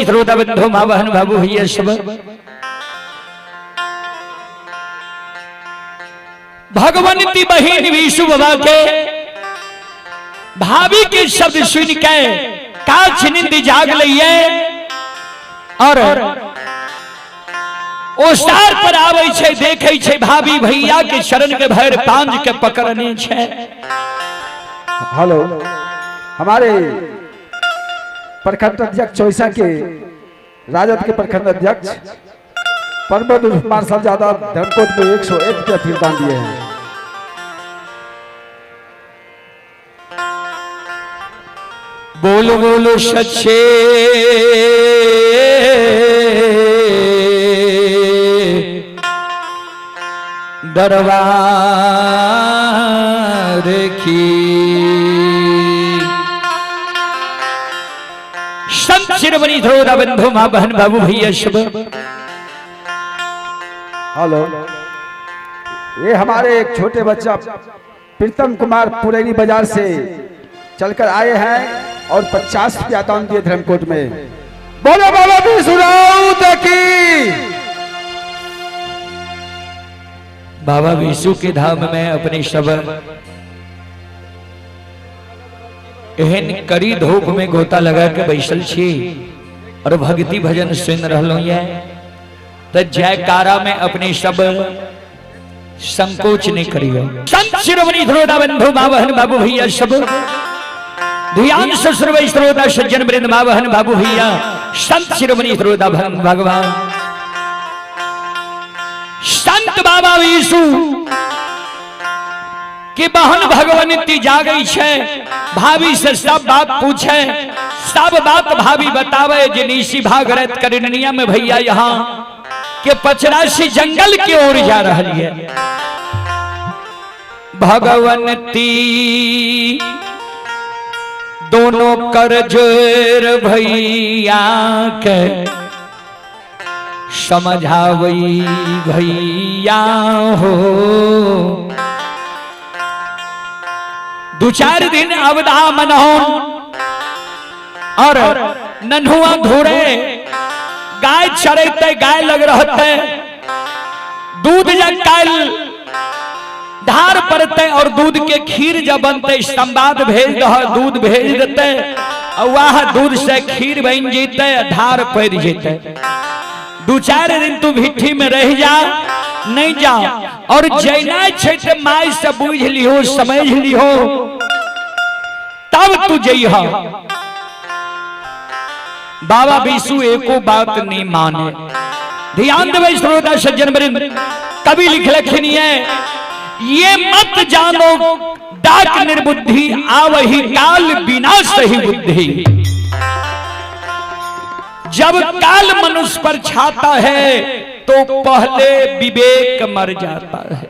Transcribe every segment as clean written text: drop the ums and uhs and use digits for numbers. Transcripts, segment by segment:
शिरोमणि श्रोता बंधु माँ बहन बाबू भैया सब, भगवंती बहिन विशु बाबा के भाभी के शब्द सुन के काछ नींद जाग लइए और ओसार पर आवे छे, देखे छे भाभी भैया के शरण के भर पांज के पकड़ने छे। हेलो, हमारे प्रखंड अध्यक्ष चौसा के राजद के प्रखंड अध्यक्ष परमद मार्शल यादव धर्मकोट में 101 रुपया फिर दान दिए हैं। बोलो बोलो सच्चे दरबार की। संत शिरोमणि श्रोता बंधु माँ बहन बाबू भैया सब। हेलो, ये हमारे एक छोटे बच्चा प्रीतम कुमार पुरैनी बाजार से चलकर आए हैं और 50 रुपया दान दिए धर्मकोट में। बोलो बाबा विश्वनाथ की। बाबा विशु के धाम में अपने सब एहन कड़ी धूप में गोता लगा के बैसल छी और भक्ति भजन सुन रहलहुँ ये, तो जयकारा में अपने सब संकोच नहीं करियो। संत शिरोमणि श्रोता बंधु माँ बहन बाबू भैया सब, ध्यान से श्रवण श्रोता सज्जन वृंद माँ बहन बाबू भैया, संत शिरोमणि श्रोता भगवान संत बाबा यीशु कि बहन भगवंती जागई छे, भाभी से सब बात पूछे, सब बात भाभी बतावे जे निशी भागरत करनिया में भैया यहाँ के पचरासी जंगल की ओर जा रही है। भगवंती दोनों कर जोर भैया के समझावई भैया हो। दो चार दिन अवधा मनहोन और नन्हुआ धोरे गाय चरते गाय लग रहते, दूध जब काल धार पड़ते और दूध के खीर जब बनते, संवाद भेज दह, दूध भेज देते और वह दूध से खीर बन जीते, धार पड़ जीते। दो चार दिन तू भिट्ठी में रह जा, नहीं जा और जैना छे ते माई से बुझ लिहो, समझ लिहो, तब तू जइह। बाबा विशु एको बात नहीं माने। ध्यान देवे श्रोता सज्जन वृंद, कवि लिखलखिन है, ये मत जानो डाक निर्बुद्धि आवही काल बिना सही बुद्धि। जब काल मनुष्य पर छाता है तो पहले विवेक मर जाता है।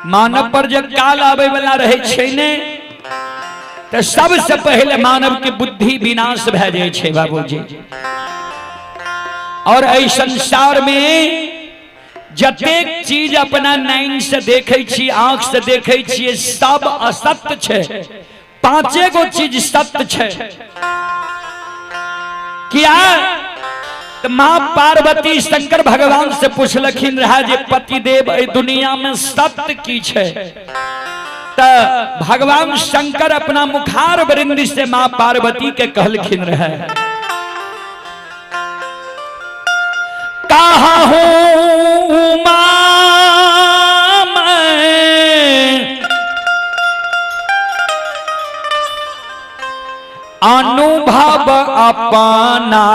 मानव पर जब काल आवे वाला रहे छे ने, तो सबसे पहले मानव के बुद्धि विनाश भए जाए छे बाबूजी। और एहि संसार में जतेक चीज अपना नैन से देखे छी, आंख से देखे छी, सब असत्य छे। पांचे गो चीज सत्य छे। किया तो माँ पार्वती शंकर भगवान से पूछलखिन रहा जे पतिदेव एहि दुनिया में सत्य की छे, त भगवान शंकर अपना मुखार वृंद से माँ पार्वती के कहलखिन रहे, कहा हूं उमा मैं अनुभव अपना,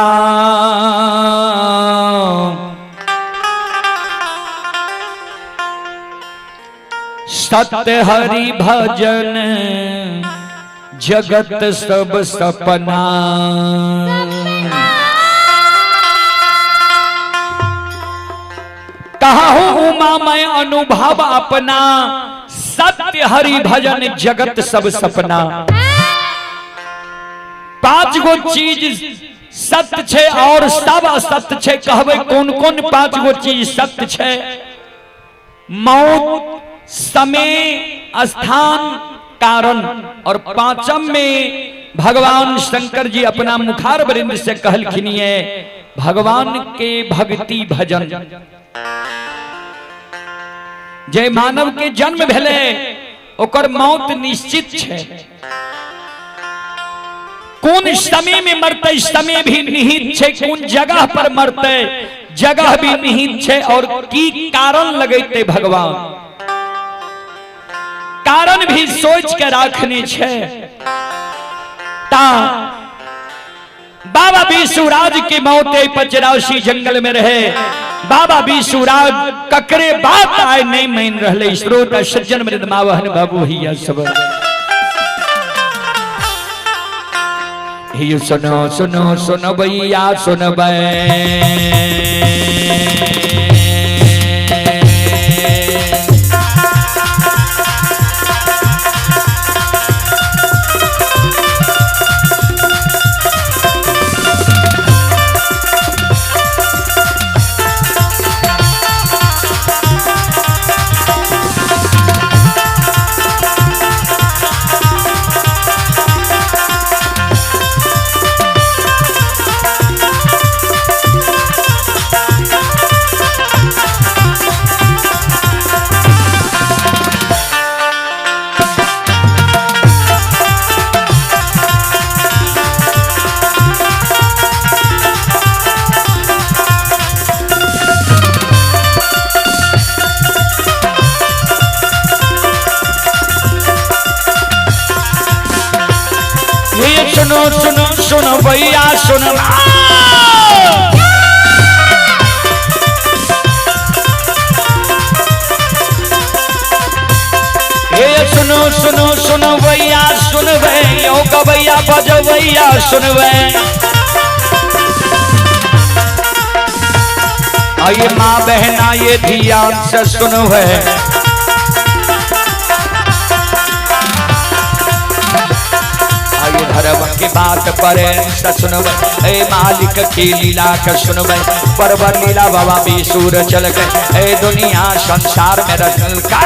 सत्य हरि भजन जगत सब सपना। कहा हूं उमा मैं अनुभव अपना, सत्य हरि भजन जगत सब सपना। पांच गो चीज सत्य छे और सब असत्य छे। कहबे कौन कौन पांच गो चीज सत्य छे? मौत, समय, स्थान, कारण। और पांचम में भगवान शंकर जी अपना मुखार वृंद से कहलखिन ये भगवान के भक्ति भजन जे मानव के जन्म भेले ओकर मौत निश्चित छे। कोन समय में मरते समय भी निहित छे, कोन जगह पर मरते जगह भी निहित छे, और की कारण लगेते भगवान कारण भी सोच के राखने छे। ता बाबा विश्वराज की मौत पचराशी जंगल में रहे। बाबा विश्वराज ककरे बात आए नहीं मान रहे। श्रोता सज्जन मृद मावहन बाबू हिया सब हियो सुनो सुनो सुनो भैया सुनबै। सुनो सुनो सुनो भैया सुनो। हे सुनो सुनो सुनो भैया सुनबै, ओ गवैया बजवैया सुनबै। आइए माँ बहना ये ध्यान से सुनबै। धर्म के बात पर सुनबै, ए मालिक की लीला के सुनबै। बरबर लीला बाबा बिसूर चल गए, ए दुनिया संसार में रचल का।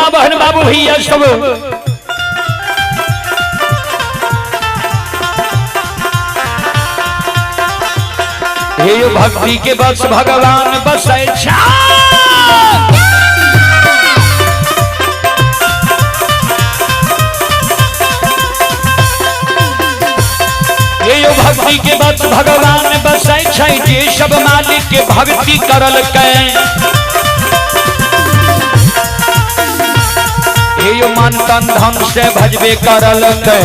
बहन बाबू भैया सब हे भक्ति के बस भगवान बसै छा। हे भक्ति के बस भगवान बसै छै, जे सब मालिक के भक्ति करलकै। हे मन तन धन से भजबे करलकै।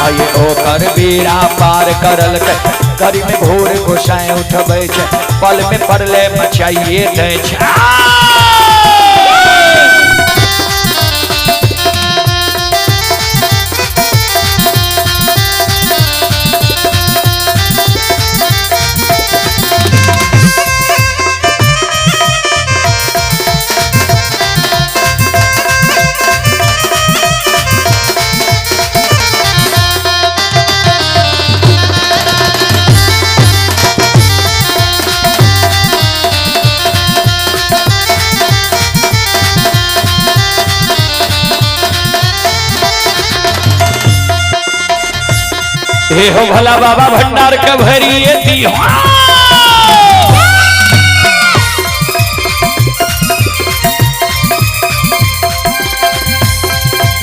आये ओकर बेड़ा पार करलकै। गरी में भोर गोसाई उठबै छै, पल में पड़ले मचाइए दै छै। हो भोला बाबा भंडार के भरिए दी हो।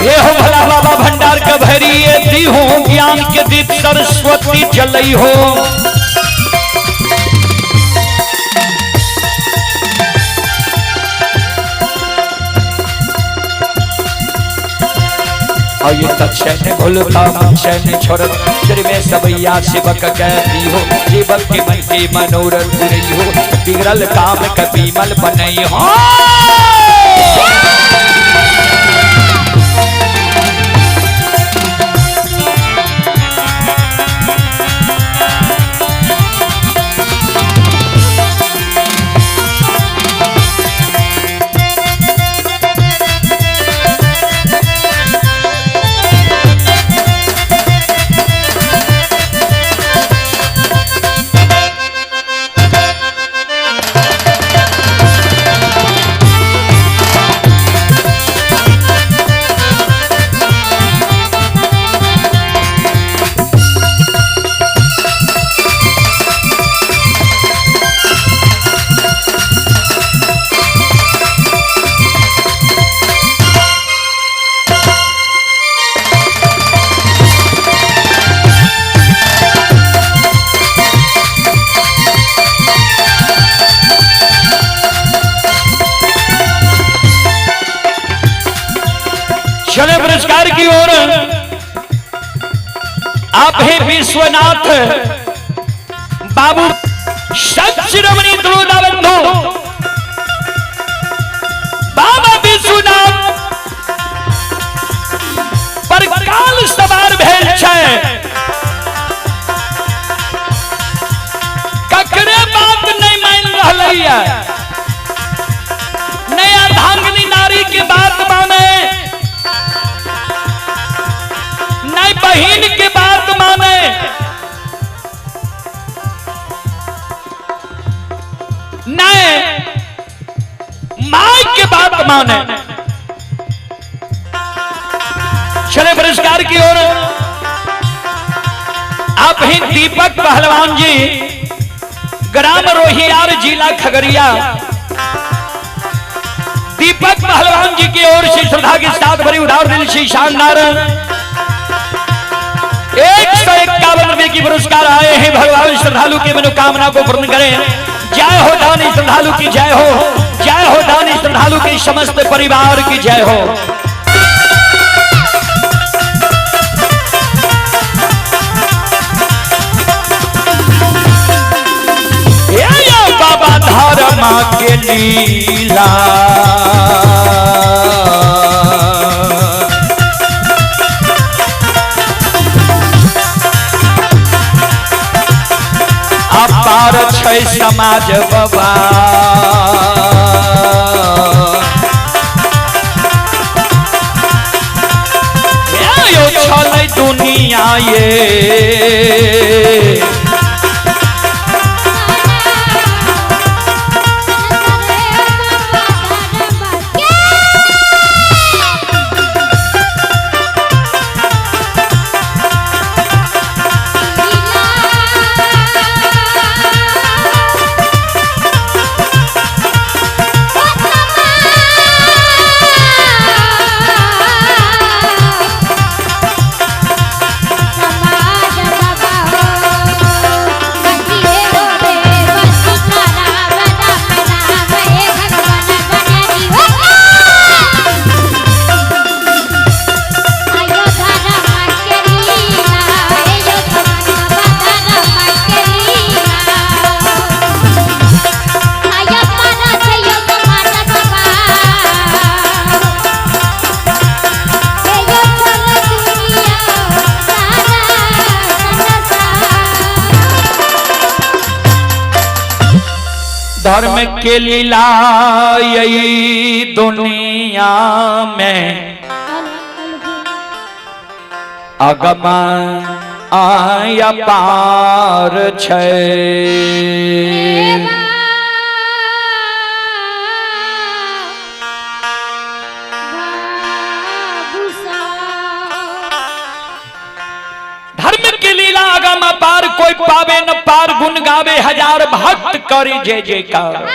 ये हो भोला बाबा भंडार के भरिए दी हो, ज्ञान के दीप सरस्वती जलई हो। और ये तक्षण घुलता मुक्षण छोड़त सिर में सबैया शिवक कहती हो, जीवक के मन के मनोरथ पुरई हो, बिगड़ल काम कबीमल बनई हो। चले पुरस्कार की ओर। आप ही विश्वनाथ बाबू सच्चिरमणि द्रोदा बंधु बाबा विश्वनाथ पर काल सवार भेल छै, ककरे बात नहीं मान रहलै, नया अर्धांगिनी नारी के बात माने, नहीं बहन के बात माने, नहीं मां के बात माने। चले पुरस्कार की ओर। आप ही दीपक पहलवान जी, ग्राम रोहियार, जिला खगड़िया। दीपक पहलवान जी की ओर से श्रद्धा के साथ भरी उधार दिल से शानदार 151 रुपए की पुरस्कार आए हैं। भगवान श्रद्धालु की मनोकामना को पूर्ण करें। जय हो दानी श्रद्धालु की जय हो, जय हो दानी श्रद्धालु के समस्त परिवार की जय हो। ये बाबा धर्म के लीला अपार छै समाज बाबा, यो छलै दुनिया ये धर्म के लीला यही दुनिया में अगम आया पार छै। धर्म के लीला अगम अपार, कोई पावे न पार, गुण गावे हजार भक्त करे जय जयकार।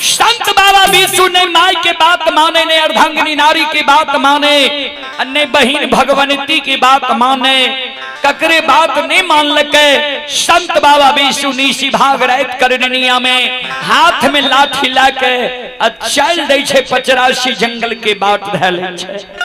संत बाबा विष्णु ने माई के बात माने, ने अर्धांगिनी नारी की बात माने, अन्य बहिन भगवंती की बात माने, ककरे बात नहीं मान लके। संत बाबा विष्णु निशी भाग रात करनिया में हाथ में लाठी लाके चल दै छे 85 जंगल के बाट धै लै छे।